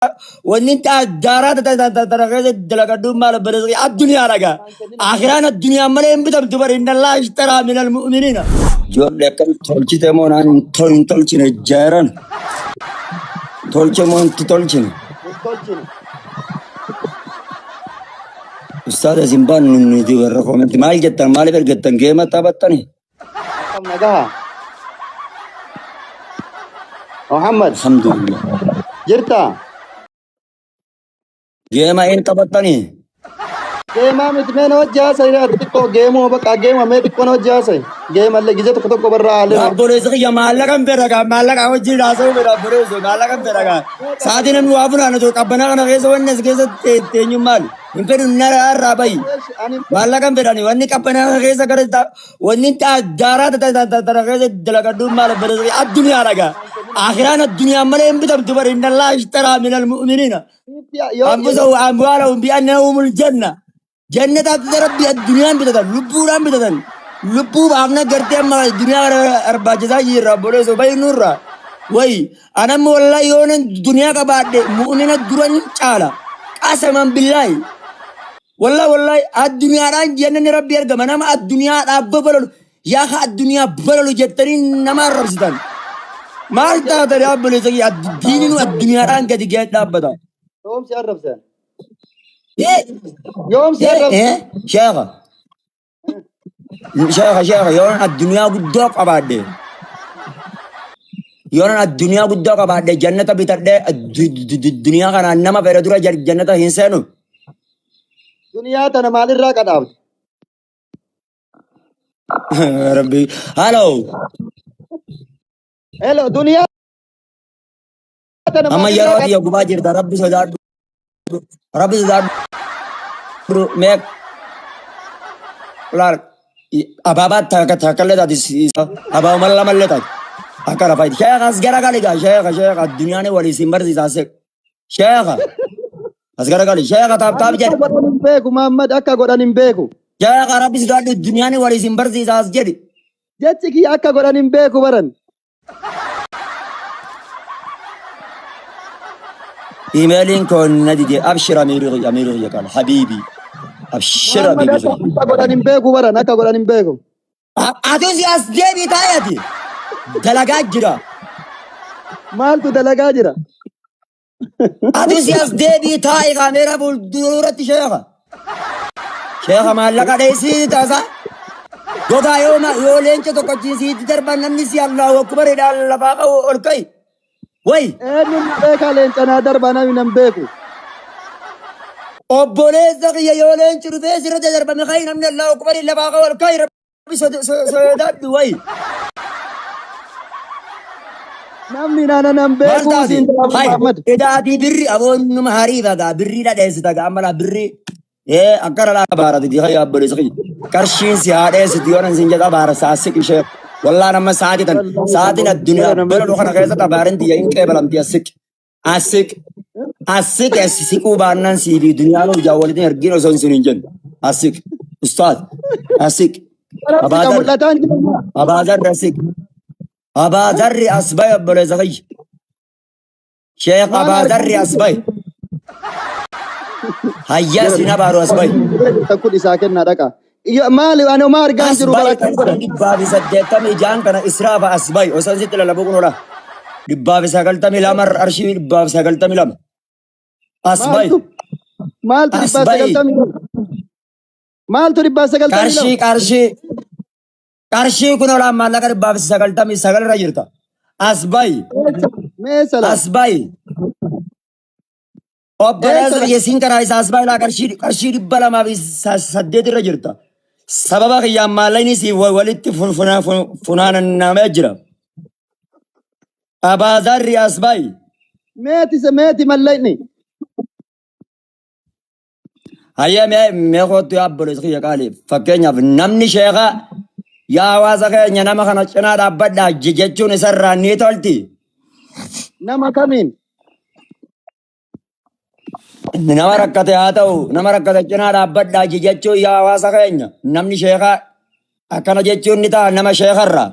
Wanni daaraa tana keessa dalagadhu maal obboleessa addunyaa dhagaa. Akiraan addunyaa malee hin bitamtu bari inna allaa ishtaraa minal mu'miniina. Ijoollee akkam tolchite moo naan hin tolchine jeeran. Tolche moo hin tolchine. Hin tolchine. Ustaada isin baan nuti warra koomenti maal jettan maaliif ergattan geema taphattani? Akkam nagaha? Muhammad Alhamdulillah. jirta? Geema hin taphattani? Geemaa miti mee na wajji haasa'i ati xiqqoo geemuma bakka geema mee xiqqoo na wajji haasa'i. Geemallee gizee tokko tokko barraa haalee. Obboleessi kiyya maallaqa hin fedha gaa maallaqa wajjin haasa'uu fedha obboleessu maallaqa hin fedha gaa sa'aatii namni waa funaanatu qabbanaa kana keessa wanni as keessa teenyu maali hin fedhu nara irraa bahi Ani maallaqa hin fedhani wanni qabbanaa kana keessa gara wanni daaraa tana keessa dalagadhu maal obboleessi kiyya addunyaa dhagaa akiraan addunyaa malee hin bitamtu bari inna allaa ishtaraa minal mu'miniina yoo anfusahum amwaalahum bi anna lahumul janna. Jannataatti rabbi addunyaan bitatan lubbuudhaan bitatan lubbuu baafna gartee amma duniyaa kana barbaachisaa jirra obboleessoo bayi nurra wayi anamma wallahi yoonan duniyaa qabaadhe mu'mina duran caala qasaman billaahi wallahi wallahi addunyaadhaan jannanni rabbi argama nama addunyaadhaaf babalalu yaa ka addunyaa balalu jettanii nama arrabsitan maal taatan yaa obboleessa kiyya diininu addunyaadhaan gadi ga'ee dhaabbata. Yoom si arrabsan? Eh, Yoom si eh, arrabsan? eh, sheekha. Sheekha sheekha yoon addunyaa guddoo qabaadhe yoon addunyaa guddoo qabaadhe jannata bitadhe duniyaa kanaan nama fedhe dura jannata hin seenu. Duniyaa tana maalirraa qadhaabde? Rabbi hello Hello, duniyaa tana amma maalirraa yeroo ati gubaa jirta rabbi sodaadhu rabbi sodaadhu mee laal abaabaa takka takkallee taati abaabuma lamallee taati akka lafa sheekha as garagali gaa sheekha sheekha addunyaan walii sin barsiisaa seq sheekha as garagali sheekha taap taap Akka jedhi godhan hin beeku Muhammad akka godhan hin beeku. sheekha rabbi sodaadhu addunyaan walii sin barsiisaa as jedhi Jechi kiyya akka godhan hin beeku baran. Imeeliin koo na dide abshir amiiri kiyya amiiri kiyya qaala habiibi abshir Muhammad habiibi akka kiyya. akka godhan hin beeku baran akka godhan hin beeku. Atus as deebii taa'e ati dalagaa jira. Maaltu dalagaa jira? Atus as deebii taa'e kaameeraa fuulduratti sheekha. Sheekha maallaqa dheessii taasa. Gogaa yoo yoo leenca tokko achiin siitti darban namni si Allahu akbaridhaan lafaa qabu ol ka'i. Wayi Eenyuun na beekaa leenca naa darba namni nan beeku. Obboleessa kiyya yoo leenci dhufee sirra darbame ka'i namni Allahu akbarii lafaa qabu ol ka'i rabbi sodaadhu wayi. Namni nana nan Maal beeku taate? siin darba Hai, Muhammad. edaatii birri aboonnuma hariifa gaa birrii dhadheessita gaa amma laa birrii. Ee akkana laa baara didi hayya obboleessa kiyya. Qarshiin si haa dheessitu yoo nan sin jedha baara saasiq ishee. Wallaan amma sa'aatii tan sa'aatiin addunyaa bala kana keessatti abaarin tiyya hin qeebalamti asiq. Asiq asiq as siquu baannaan sii fi duniyaan hojaa walitti ergiin osoo hin hin jennu. Asiq ustaad asiq Rabbi ka abaadar mul'ataan jira. abaadar asiq abaadarri as bahe obboleessa kiyya. Sheekh Waan Abaadarri argaa as bahe. Hayyaa jira. sin abaaru as bahe. Kun isaa kennaa dhaqa. Maali ani homaa argaa hin As jiru bahe bara akkam godhan. 186 kana israafa as bahe. Osoo sitti lallabuu kun ola. 192 arshii 192. As bahe. Maaltu maaltu As dhibbaa bahe. sagaltamii lama? Maaltu 992? Qarshii qarshii qarshii kun olaan maallaqa 199 irra jirta. As bahi. Mee salaam. As bahi. Obboleessa Eessa kiyya siin karaa isaa as bahi laa qarshii qarshii 208 irra jirta. Sababa kiyyaan maallaqni si walitti funaanamee jira. Abaazarri as bahi. Meeti se meeti mallaqni. Hayyee mee mee kootu yaa obboleessa kiyya qaali. Fakkeenyaaf namni sheeka yaa hawaasa keenya nama kana cinaa dhaabbadhaa jechuun isarraa ni tolti. Nama kamiin? Nama rakkate haa ta'u nama rakkate cinaa dhaabbadhaa jechuun yaa hawaasa keenya namni sheeka akkana jechuun ni ta'a nama sheekarraa.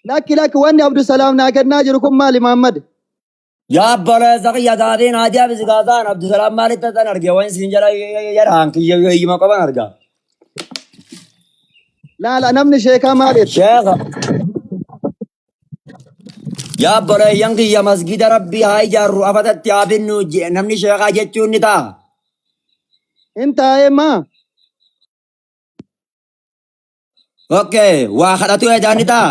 Lakki lakki wanni Abdusalaam naa kennaa jiru kun maali Muhammad? Yaa obboleessa kiyya gaafiin haajaa fi sigaasaan Abdusalaam maalitti tan arge waan siin jala jedhaan kiyya hiyyuma qaban arga. Laala namni sheekaa maal jette? Sheekha. Yaa obboleeyyan kiyya masgida rabbii haa ijaarru afatatti haa binnu namni sheekaa jechuun ni ta'a. In taa'ee maa? Okay, waa kadhatu edaan ni ta'a.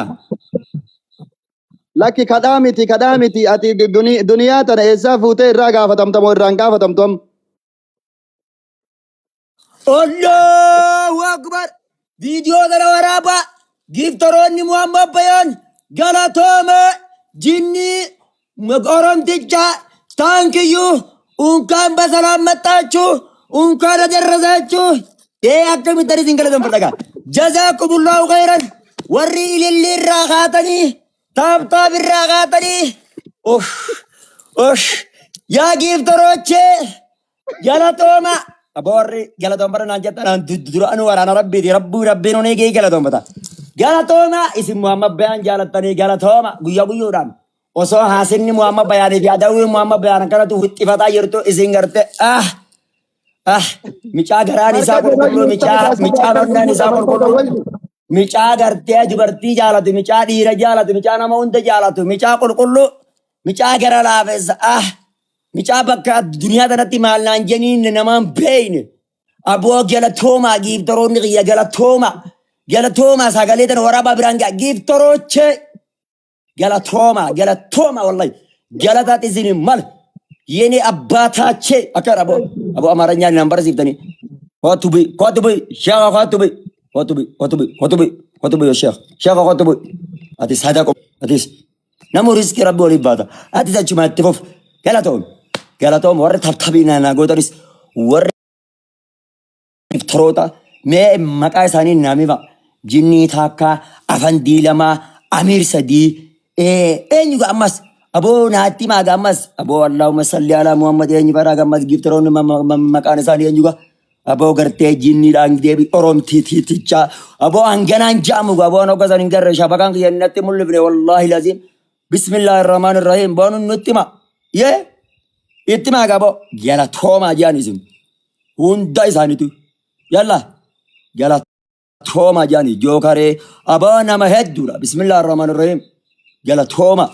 Lakki kadhaa miti kadhaa miti ati duniyaa tana eessaa fuutee irraa gaafatamta moo irraa hin gaafatamtu amma? Allahu Akbar! Viidiyoo kana waraabaa giiftoroonni Muhammad Bayaan galatoome jinnii Oromticha taankiyyuu unkaan basalaan maxxaachuu unkaan adarrasaachuu ee akkamitti ani isin galateeffadha gaa jazaakumullahu khayran warri ilillii irraa kaatanii taaptaap irraa kaatanii uff uff yaa giiftoroochee Galatooma. Aboo warri galatoomfadha naan jettan an duraanuu waraana rabbiiti. Rabbii rabbiin hunee gee galatoomfata. Galatooma isin Muhammad Bayaan jaalattanii galatooma guyyaa guyyuudhaan. Osoo haasinni Muhammad Bayaanii fi adawwiin Muhammad Bayaan akkanatti huxxifataa jirtu isin garte ah ah micaa garaan isaa Harka jala qulqulluu jirta micaa kaasii micaan akka onnaan guutuu isaa qaban qulqulluu wayyu. micaa gartee dubartii jaalatu micaa dhiira jaalatu micaa nama hunda jaalatu micaa qulqulluu micaa gara laafessa ah Micaa bakka duniyaa tanatti maal naan jeniin namaan beeyne. Aboo galatoomaa giiftoroonni kiyya galatoomaa. Galatoomaa sagalee tana waraabaa biraan ga'a. Giiftoroochee galatoomaa galatoomaa wallahi. Galataatti isin hin mal. Yene abbaa taachee akka aboo aboo amaaranyaan naan barsiiftanii. Kootu bu'i kootu bu'i sheekha kootu bu'i kootu bu'i kootu bu'i kootu bu'i kootu bu'i sheekha sheekha kootu bu'i. Ati sadaqo atis Namu riskii rabbi waliif baata. Atis achuma itti fufi. Galatoom. Galatoom warri taptabii naannaa gootanis warri iftoroota mee maqaa isaanii naamifa. Jinnii taakkaa, afandii lamaa, amiir sadii, eenyu ga ammas aboo naatti maa ga ammas aboo Allahumma salli alaa Muhammad eenyu faraa ga ammas giftoroonni maqaan isaanii eenyu ga Aboo gartee jinniidhaan deebi oromtiitichaa aboo hanganaan ja'amu aboo an hoggasan hin garre shabakaan kiyya natti mul'ifne wallaahi laziim bismillaahi irrahmaan irrahiim boonu nutti hima yee itti himaa aboo galatoomaa jedhan isin hunda isaaniitu yalla galatoomaa jedhani jookaree aboo nama hedduudha bismillaahi irrahmaan irrahiim galatooma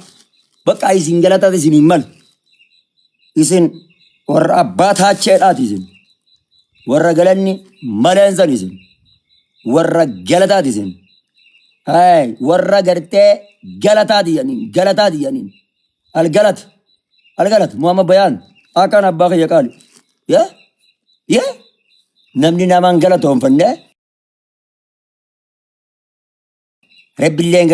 bakka isin galatat isin hin malu isin warra abbaa taacheedhaati isin warra galanni maleensan isin warra galataati isin Ay, warra gartee galataati jedhaniin galataati jedhaniin algalat algalat Muhammad Bayaan akkaan abbaa kiyya qaali yee yee namni namaan galatoonfanne rabbillee hin